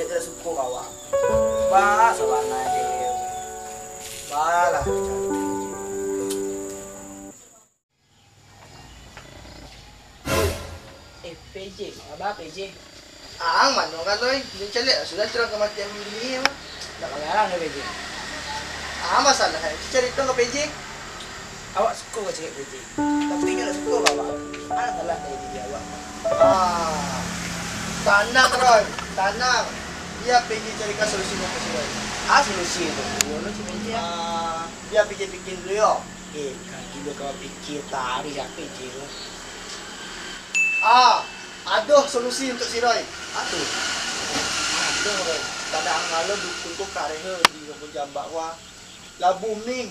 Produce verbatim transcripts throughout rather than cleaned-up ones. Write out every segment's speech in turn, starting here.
Indak suko ka awak. Bah, sabana je. Bah lah. Eh, P J, abah P J. Ang mano kan, Loi? Jan caliak, sudah curang ka mati ang bini, mah. Ndak mangarang deh, P J. Ah, masalah, cari tong ka P J. Awak suko ka cewek P J, tapi inyo ndak suko ka awak. Alah salah dari diri awak. Ah, tanang, Roy, tanang. Bia P J carikan solusi untuak si Roy. Ah, solusi tu. Yo, lo si P J, ah. Ah, bia P J pikia dulu, yo. Eh, kan gilo kau pikia tadi, siapa P J tu? Ah, ado solusi untuak si Roy. Apo tu? Ado, Roy. Tadang alo dukun ko kareh di Kampung Jambak, wah. Lah booming,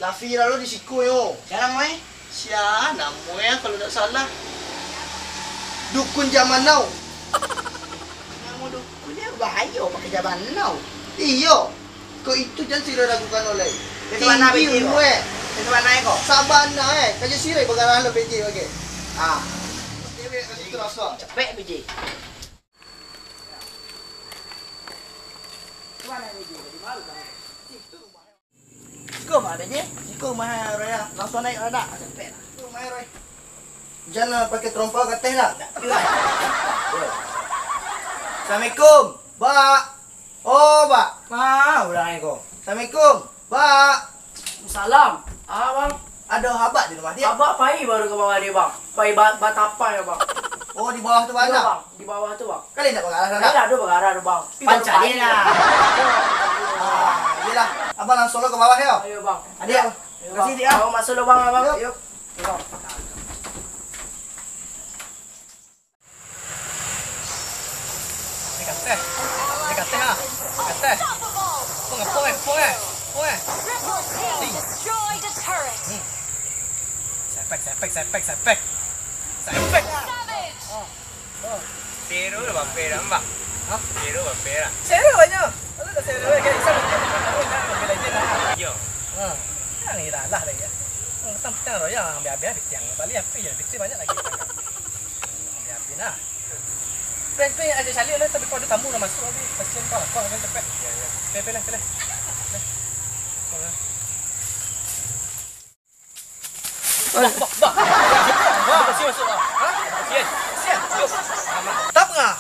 lah viral lo di siko yo. Sia namo e? Sia namo e, kalau dak salah, Dukun Zaman Now. Namo dukun e bahayo, pakai Zaman Now. Iyo, kok itu jan siro ragukan oleh. Itu bana Tinggi P J ko. Ilmu e. Itu bana e ko. Sabana e, kajo siro bagarah lo P J bagai. Ah. Cewek kasi terasa. Cepek P J. Siko mah, P J. Siko mah, Roy, ah. Langsuang naiak, Roy, dah. Siko mah, Roy. Jan lah pakai terompa ka ateh lah. Assalamualaikum, Bak. Oh, Bak. Ma, urang ko. Assalamualaikum, Bak. Salam. Ah, Bang. Ado abak di rumah dia? Abak pai baru ka bawah dia, Bang. Pai ba-, batapa yo, Bang. Oh, di bawah tu, Bang? Iyo, Bang. Di bawah tu, Bang. Kali ndak bagarah, Bang? Kali ndak ado bagarah tu, Bang. Pancak dia lah. Ah, iyolah. Abang langsuang lo ka bawah yo. Ayo, Bang. Adiak. Ayo, Bang. Makasih, Diak. Abang masuk lo, Bang, Abang. Ayo. Ayo, Bang. Naik ka ateh. Naik ka ateh, ha. Naik ka ateh. Pung, pung, eh, pung, eh. Pung, eh. Rebel team destroyed a turret. Hmm. Sepek, sepek, sepek, sepek. Sepek. Savage. Oh. Oh. Zero lah bapeh dah, Mbah. Hah? Zero bapeh lah. Zero banyak. Kalau dah zero, eh, guys, sama dia. Zero lah, Mobile Legend lah. Iyo. Ha. Yang ni lah, lah lagi, ya. Petang-petang royal, ambil-ambil, ah, pitiang. Balik, apa ya? Pitiang banyak lagi. Ambil-ambil lah. Pen, pen, aja caliak lah, tapi kau ada tamu dah masuk lagi. Kasihan kau lah, kau akan cepet. Iya, iya. Pen, pen lah, pen lah. Pen. Kau lah. Bah, bah, bah. Bah, masih masuk, ah. Ha? Sian, sian. Yo. Amat. Tak ngah.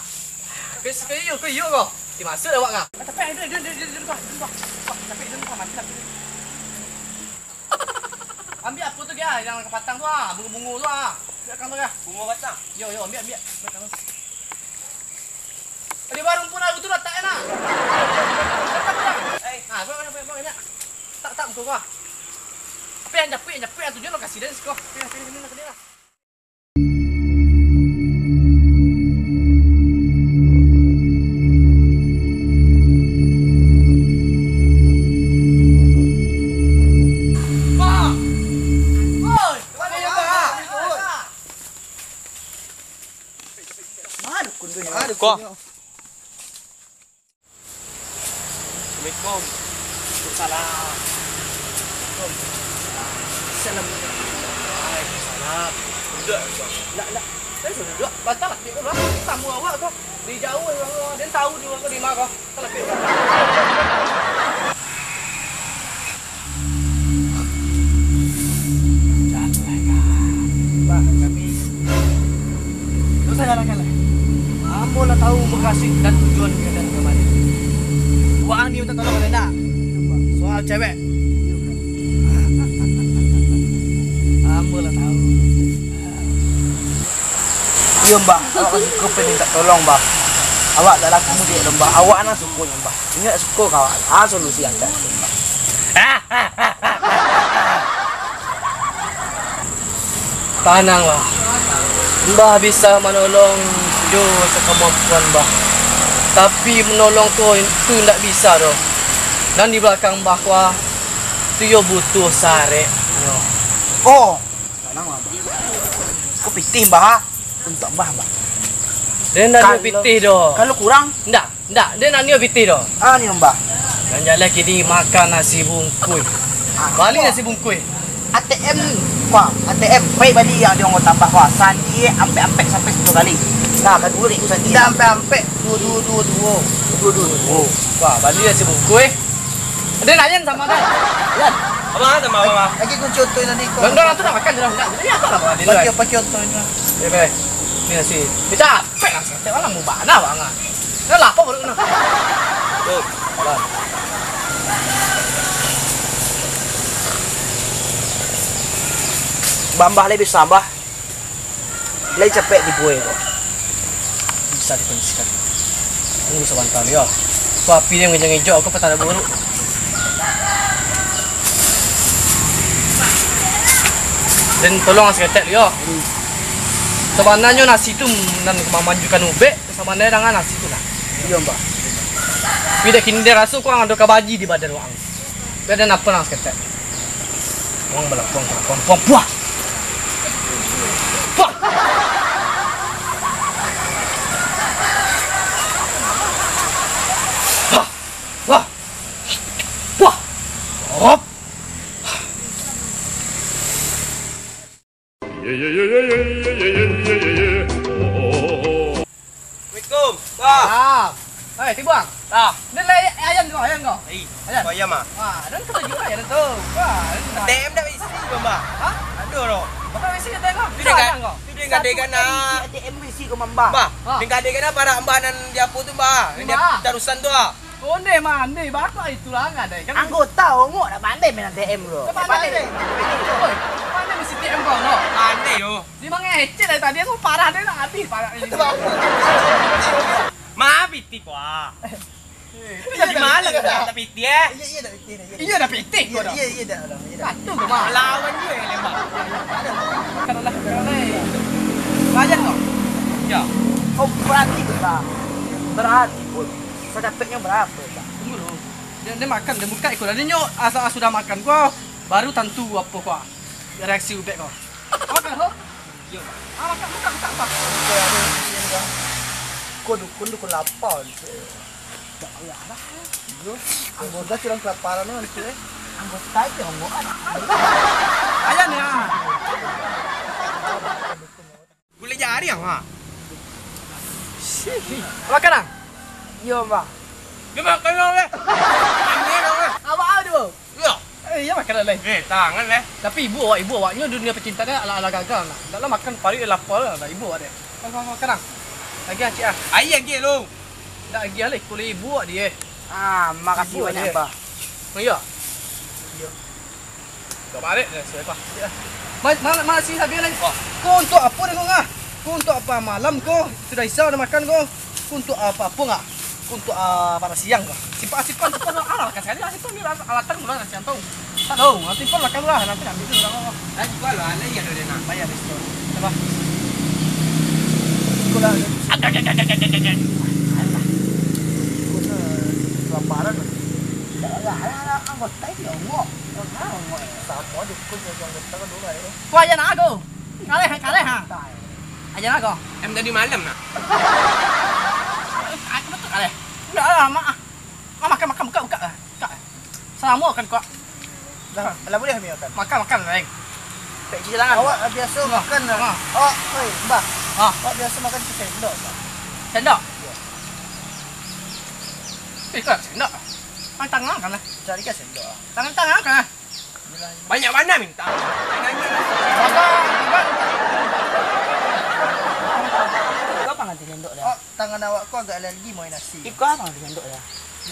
Kau, kau iyo, kau iyo kau. Dimasuk awak ngah. Tapi ada, ada, ada, ada, ada, ada, ada, ada. Tapi ada, ada, mati lah. Ambil apa tu dia, yang kapatang tu ah, bungo-bungo tu ah. Ambil kang tu ya. Bungo batang. Yo, yo, ambil, ambil. Ambil kang tu. Di warung pun aku tu letak enak. Letak tu. Eh. Ah, buat, buat, buat, buat, enak. Tak, tak, muka gua. Apa yang japit, yang japit, yang tujuan lokasi dan siko. Apa yang pilih, pilih, pilih lah. Kok? Assalamualaikum. Waalaikumsalam. Assalamualaikum. Waalaikumsalam. Duduak, duduak. Ndak, ndak. Saya sudah duduak. Batal lah, tiap orang. Tamu awak ko. Di jauah, den tahu di mana ko. Tahu lah, tiap orang. Bah, kami. Ndak usah galak-galak. Ambo lah tahu mukasuik dan tujuan kalian kamari. Wak Ani minta tolong kalian dah. Soal cewek. Ambo lah tahu. Iyo, Mbah. Awak masih ko minta tolong, Mbah. Awak tak laku mudik, Mbah. Awak nang suko, Mbah. Inyo suko ka awak. Ah, solusi angkek. Tananglah. Mbah bisa manolong jo sakamampuan Mbah. Tapi manolong tu, tu indak bisa doh. Nan di balakang Mbah ko, tu yo butuh sareknyo. Oh, tananglah, Mbah. Ko pitih, Mbah, ah. Untuak Mbah, Mbah. Den ndak ado pitih doh. Kalau kurang? Ndak. Ndak, den ndak nio pitih doh. Ah, nio, Mbah. Nan jaleh kini makan nasi bungkuih. Ah, bali nasi bungkuih. A T M, wah, A T M, pai bali yang di Onggo Tambah, wah, sandi ampek-ampek sampai sapuluah kali. Nah, kaduo ribu sajo. Dah ampek-ampek, duo, duo, duo, duo. Duo, duo, duo. Wah, bali lah sabuku, eh. Ado lain samo dah. Lan. Abang, sama abang. Lagi kunci oto tadi kau. Dah, dah, tu dah makan, dah, dah. Jadi apa lah, Bang? Bagi apa kunci oto ini? Eh, baik. Ni nasi. Kita capek lah, capek lah, mau mana, Bang? Dah lapar baru kena. Tuh, Bang. Bambah lai bisa, Bah. Lai capek tipu ko. Bisa dikondisikan. Tunggu sabanta, yo. Tu api dia mangejok-ngejok, aku patah buruk. Dan tolong saketek, yo. Sabananyo nasi tu nan mamanjukan ubek, sabananyo dangan nasi tu lah. Iyo, Mbah. Tapi dah kini dia raso kurang ado kabaji di badan wang. Tapi ado napa nang saketek? Wang balapuang, balapuang, puang, puah! Puah! Puah! Puah! Puah! Hop! Assalamualaikum, Bah. Salam. Hai, Tibuang. Ah. Ni lai ayam ko, ayam ko. Ai, ayam. Ayam ah. Wah, dan tu juga ayam tu. Wah, dan tu. A T M dah isi ko, Bah. Hah? Aduh, doh. Bakal isi A T M ko? Tu dia gadai ko. Tu dia gadai ko nah. A T M isi ko, Bah. Bah, dia gadai ko nah parak Mbah nan di apo tu, Bah. Dia tarusan tu ah. Ondeh mandeh, bapak itulah ngadai kan. Anggota ongok nak pandai main A T M tu. Pandai. Oi, pandai mesti A T M kau no. Pandai yo. Dia mangecek dari tadi tu parah dia nak habis parah ni. Maaf pitih ko ah. Tadi malam dah tak pitih eh. Iya, iya dah pitih dah. Iya dah pitih ko dah. Iya, iya dah. Satu ko mah. Lawan dia yang lembak. Kalau lah, kalau lah. Layan kau. Ya. Kau berarti berapa? Berarti pun. Sadapeknyo barapo, Kak? Tunggu dulu. Dia, dia makan, dia buka iko. Tadi nyo asa sudah makan ko, baru tantu apo ko. Reaksi ubek ko. Makan, ho? Iyo, Pak. Ah, makan, buka, buka, buka. Ko dukun, dukun lapar. Tak payah lah. Iyo. Anggota curang kelaparan tu nanti, eh. Anggota itu, anggota. Ayam ya. Gulai jari ang, ha? Makan, ang? Iyo, Mbah. Dia makan, ang, leh. Ambil, ang, leh. Abang, aduh. Iyo. Eh, iyo, makan, leh. Eh, tangan, leh. Tapi ibu awak, ibu awaknyo dunia pecinta dia ala-ala gagal, nah. Ndak lah makan, paruik dia lapar lah, ibu awak dia. Makan, makan, makan, ang. Lagi, ang, cik, ah. Aia, lagi, lu. Ndak lagi, leh, kulit ibu awak dia. Ah, makasih banyak, Mbah. Oh, iyo. Iyo. Kau balik dah, siapa? Ma-, ma-, masih sabian lagi. Wah. Kau untuk apa ni kau ngah? Kau untuk apa malam kau? Sudah isya udah makan kau. Kau untuk apa-apa ngah? Kau untuk, ah, pada siang kau. Simpan, simpan, simpan. Alah, makan sekali lah. Simpan ni lah, alatan murah lah siang tu. Tak tahu. Nanti simpan makan lah. Nanti ambil tu orang kau. Dah jual lah. Ada yang ada nak. Bayar resto. Sabar. Kau dah. Ada, ada, ada. Alah. Kau dah kelaparan. Dah lah, alah, alah. Anggota dia ongok. Samo dukun jo anggota kan dulu, eh. Wah, aja nak aku. Kaleh, kaleh, ha. Aja nak aku. Em tadi malam nak. Aku betul kaleh. Udah lah, mak. Ah, makan, makan, buka, buka. Buka. Selama kan kau. Dah, lah boleh kami makan. Makan, makan, lain. Tak cuci tangan. Awak biasa makan. Ha. Awak, oi, Mbah. Ha. Awak biasa makan pakai sendok, Mbah? Sendok? Iyo. Eh, kau sendok? Tangan kan lah. Carikan sendok. Tangan-tangan kan lah. Banyak bana minta. Iko apo nganti sendok dah? Oh, tangan awak ko agak alergi makan nasi. Iko apo nganti sendok dah?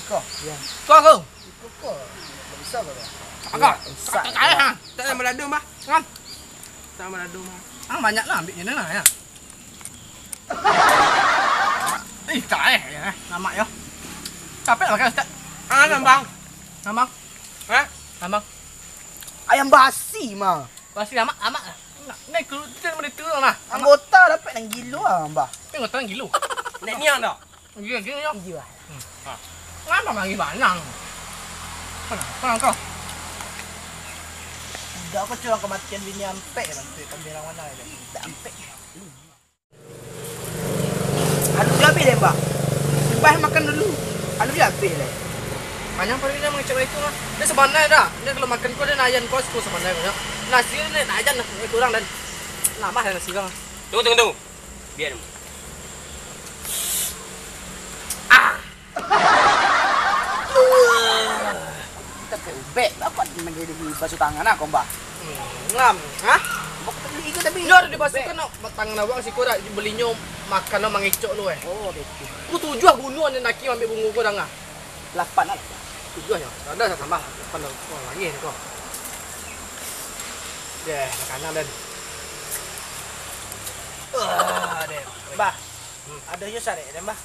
Iko. Yo. Iko aku. Iko ko. Tak bisa ko dah. Agak. Rusak. Tak, tak, tak, ha. Tak payah malado, mah. Kan? Tak payah malado, mah. Ah, banyak lah ambil ni nah, ya. Eh, tak eh, ya. Lamak yo. Capek lah makan, Ustaz. Ah, nambang. Nambang. Hah? Nambang. Ayam basi, mah. Basi lamak, lamak. Nak, ni kerutin benda tu lah. Anggota dapek nan gilo ah, Mbah. Ni anggota nan gilo. Nek niang dah. Gilo, gilo, yo. Iyo, ah. Hmm. Ha. Ngapa manggil banang? Kenapa kau? Tidak, aku curang kematian bini ampek, nanti kau bilang mana aja. Tidak ampek. Anu, dia habis deh, Mbah. Mbah makan dulu. Anu, dia habis deh. Panjang pergi dia mengecek itu lah. Dia sebenarnya dah. Dia kalau makan kau, dia nayan kau sepuluh sebenarnya kau. Nasi ni nayan kurang dan lamah dan nasi kau. Tunggu, tunggu, tunggu. Biar dulu. Eh, apo manjadi basuh tangan ah, ko, Mbah? Hmm, ngam, ha? Mbah, itu tapi Nyo ado dibasuhkan, no, tangan awak siko dak, belinyo makan, no, mangecek tu, eh. Oh, betul. Ku tujuah guno ane naki ambiak bungo ko danga. Lapan lah. Tujuah nyo. Ado sa tambah. Lapan dah. Oh, lagi ni ko. Deh, makanan den. Ah, deh. Mbah, ado jo sarek den, Mbah.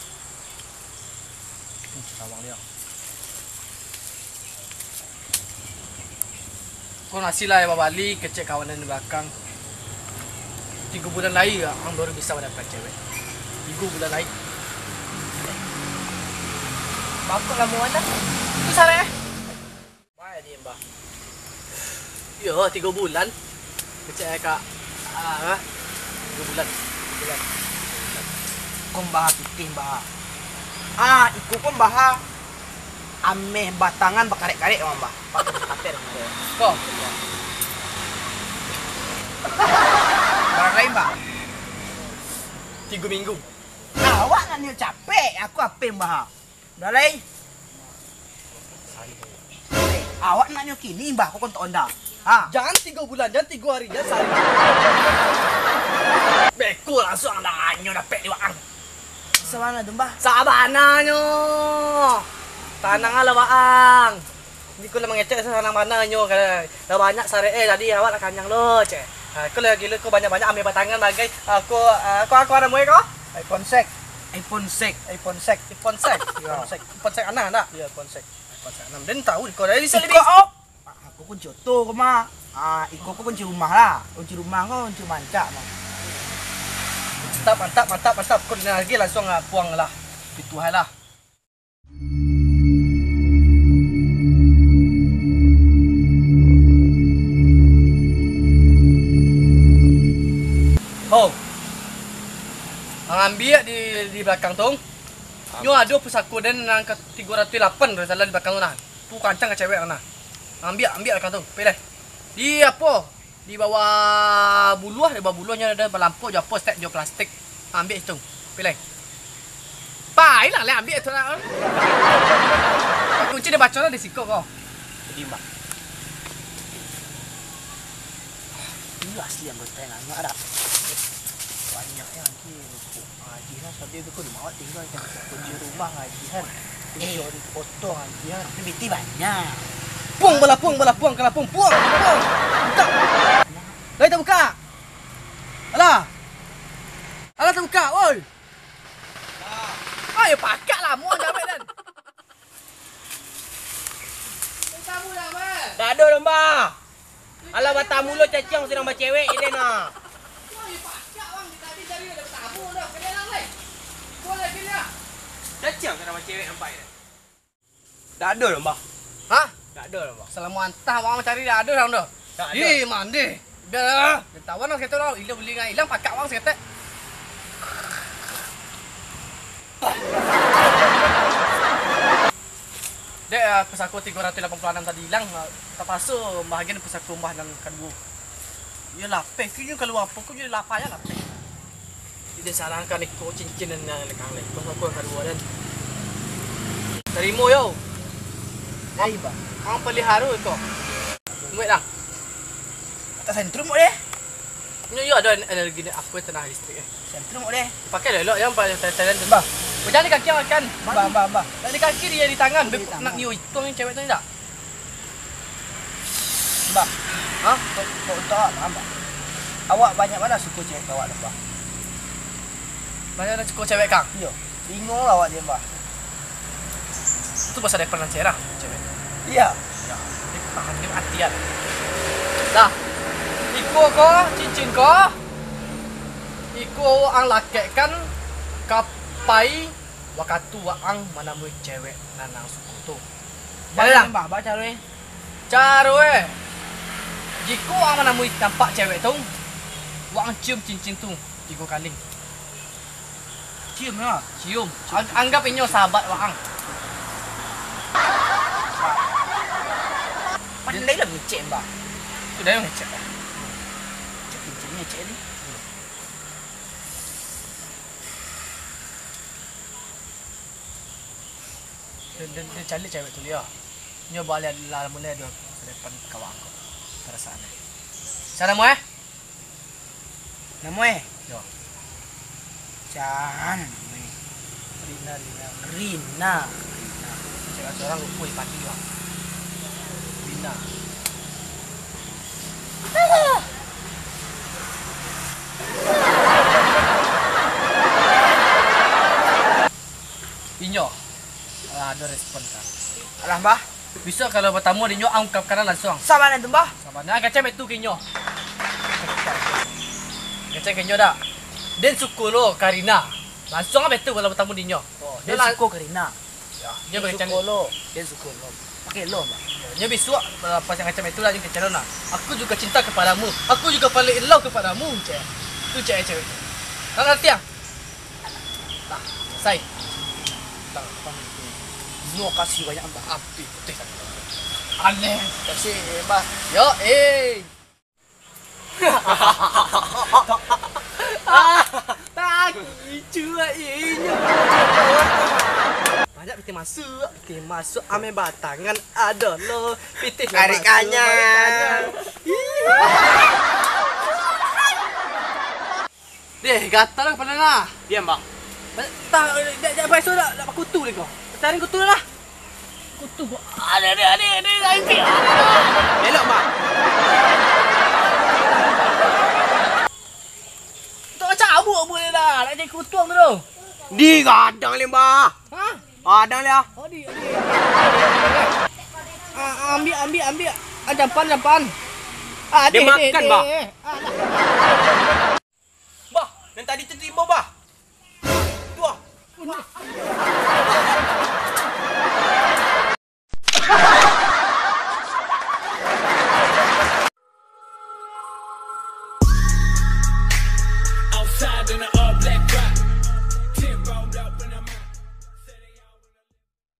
Hmm, tawang dia. Ko nasi lah, babali kecek kawan di balakang. Tigo bulan lai ang baru bisa madapat cewek. Tigo bulan lai. Bangkok lamo lah. Tu sarek, eh. Baik ni, Mbah. Yo, tigo bulan. Kecek ka, ah, tigo bulan. Tigo bulan. Ko Mbah pitih, Mbah. Ah, iko ko Mbah. Ameh batangan bakarek-karek, Mbah. Pater, pater. Ko. Bara lai, Mbah? Tigo minggu. Awak nak nio capek, aku ape, Mbah? Dah lai. Awak nak nyo kini, Mbah, ko kontak onda. Ha. Jan tigo bulan, jan tigo hari, jan sahari. Beko langsuang dah nyo dapek di waang. Sabana tu, Mbah. Sabananyo. Tanang lah waang. Beko lah mangecek sanang bana nyo, lah banyak sarek, eh, tadi awak lah kanyang lo, cek. Ha, ko lah gilo ko banyak-banyak ameh batangan bagai. Ha, ko, ha, ko, ko ado muai ko? iPhone sek. iPhone sek. iPhone sek. iPhone sek. Yo. iPhone sek. iPhone sek anam, ndak? Yo, iPhone sek. iPhone sek anam. Den tahu ko dari Iko, oh. Ah, aku kunci oto ko mah. Ah, iko ko kunci rumah lah. Kunci rumah ko kunci mancak mah. Mantap, mantap, mantap, mantap. Ko dengar lagi langsuang, ah, puang lah. Itu hai lah. Ho. Ang ambiak di, di balakang tu. Nyo ado pusako den nan ka tigo ratuih lapan tu, salah di balakang tu nah. Tu kancang ka cewek nah. Ambiak, ambiak balakang tu. Pilih. Di apo? Di bawah buluah, di bawah buluah nyo ado balampok jo apo, stek jo plastik. Ambiak situ. Pilih. Pai lah, leh ambiak tu lah. Kunci dia baco lah di siko ko. Jadi, Mbah. Iyo asli anggota nan angak dak? Banyak nan angki. Ngaji lah, sadia tu ko di mawat tingga, kan kunci rumah ngaji kan. Kunci Eh. Ori koto ngaji kan. Tapi biti banyak. Puang balapuang, balapuang, kalapuang, puang, puang. Buka. Lai tabuka. Alah. Alah tabuka, oi. Oi, pakak lah, muah jawek dan. Dak ado, Mbah. Alah, batamu lo caciang sadang bacewek je den, ah. Caciang sadang bacewek nampak je. Dak ado doh, Mbah. Hah? Dak ado doh, Mbah. Salamo antah urang mancari dak ado urang doh. Dak ado. Ih, mandeh. Bialah. Katawan lah ketek lah. Ilang buli ngan ilang pakak urang saketek. Dek, eh, pusako tigo ratuih lapan puluah anam tadi ilang, eh, tapaso Mbah agiah pusako Mbah nan kaduo. Iyo lapeh, kini kalua apo, kok jadi lapeh ya lapeh. Jadi, sarahkan iko cincin nan, nan, nan, pusako nan kaduo, den. Tarimo yo. Ai, Mbah. Ang paliharo iko. Muek lah. Atas sentrum, Mbah, deh. Nyo iyo ado en-, energi ni, apo, tenaga listrik, eh. Sentrum, Mbah, deh. Pakai lo elok, jan pakai telen tu. Bah. Jangan di kaki makan. Bah, bah, bah. Nak di kaki dia di tangan. Di tangan. Nak nyo ituang cewek tu indak? Bah. Hah? Kok, kok untuk awak, Bah? Awak banyak bana suko cewek ka awak tu, Bah. Banyak bana suko cewek, Kang? Iyo. Bingung awak dia, Bah. Itu bahasa Depok nan cerah, cewek. Iya. Ya, ini tahan, ini hatian. Nah, iko ko, cincin ko, iko ang lakekkan ka pai wakatu waang manamui cewek nan ang suko tu. Bak Jalan. Caro, Bah, bak caro, eh. Caro, eh. Jiko ang manamui tampak cewek tu, waang cium cincin tu tigo kali. Cium, yo. Cium. Ang-, anggap inyo sahabat waang. Pandai lah ngecek, Bah. Sudah yo ngecek, Bah. Cek cincin ngecek ni. Dia, dia, dia caliak cewek tu, yo. Nyo baliak lah mulai doh, ka depan kawan ko. Parasaan. Salam, eh? Namo e? Yo. Jan namo e? Rina, Rina. Rina. Cewek surang lupo padi, Bang. Rina. Inyo. Alah, ado respon, kan. Alah, Mbah. Bisuak kalau batamu dinyo, ang ungkapkan lansuang. Sabana tu, Mbah. Sabana, kacau baitu ka inyo. Kacau ka inyo dak? Den suko lo ka Rina. Lansuang baitu kalau batamu dinyo. Oh, den suko ka Rina. Yo, nyo baitu. Suko lo, den suko lo. Pakai lo, Mbah. Nyo bisuak, eh, pas nan kacau baitu lah, nyo kacau lo nah. Aku juga cinta kepadamu. Aku juga paling in love kepadamu, cek. Tu cek, cek. Kau ngerti, ah? Nah, selesai. Nah, apa ni? Terima kasih banyak, Mbah. Api putih tadi. Aneh. Kasih, Mbah. Yo, eh. Ah, tak kicuak inyo. Banyak pitih masuk, pitih masuk, ame batangan ado lo. Pitih tarik kanyang. Tarik kanyang. Ih. Deh, gatal kepala nah. Diam, Bang. Tak, tak, tak, tak, tak, tak, tak, tak, kutu ni kau. Cari kutu lah. Kutu kau. Ada, ada, ada, ada, ada, ada. Elok, Bang. Tak cabut boleh dah. Nak jadi kutu tu. Di gadang lembah. Hah? Gadang lah. Oh, di, di. Ah, ambil, ambil, ambil. Ah, jampan, jampan. Ah, dia deh, makan, deh, Bang. Deh. Ah, dah. Bah, nan tadi tu timbul, Bah. Tu, ah.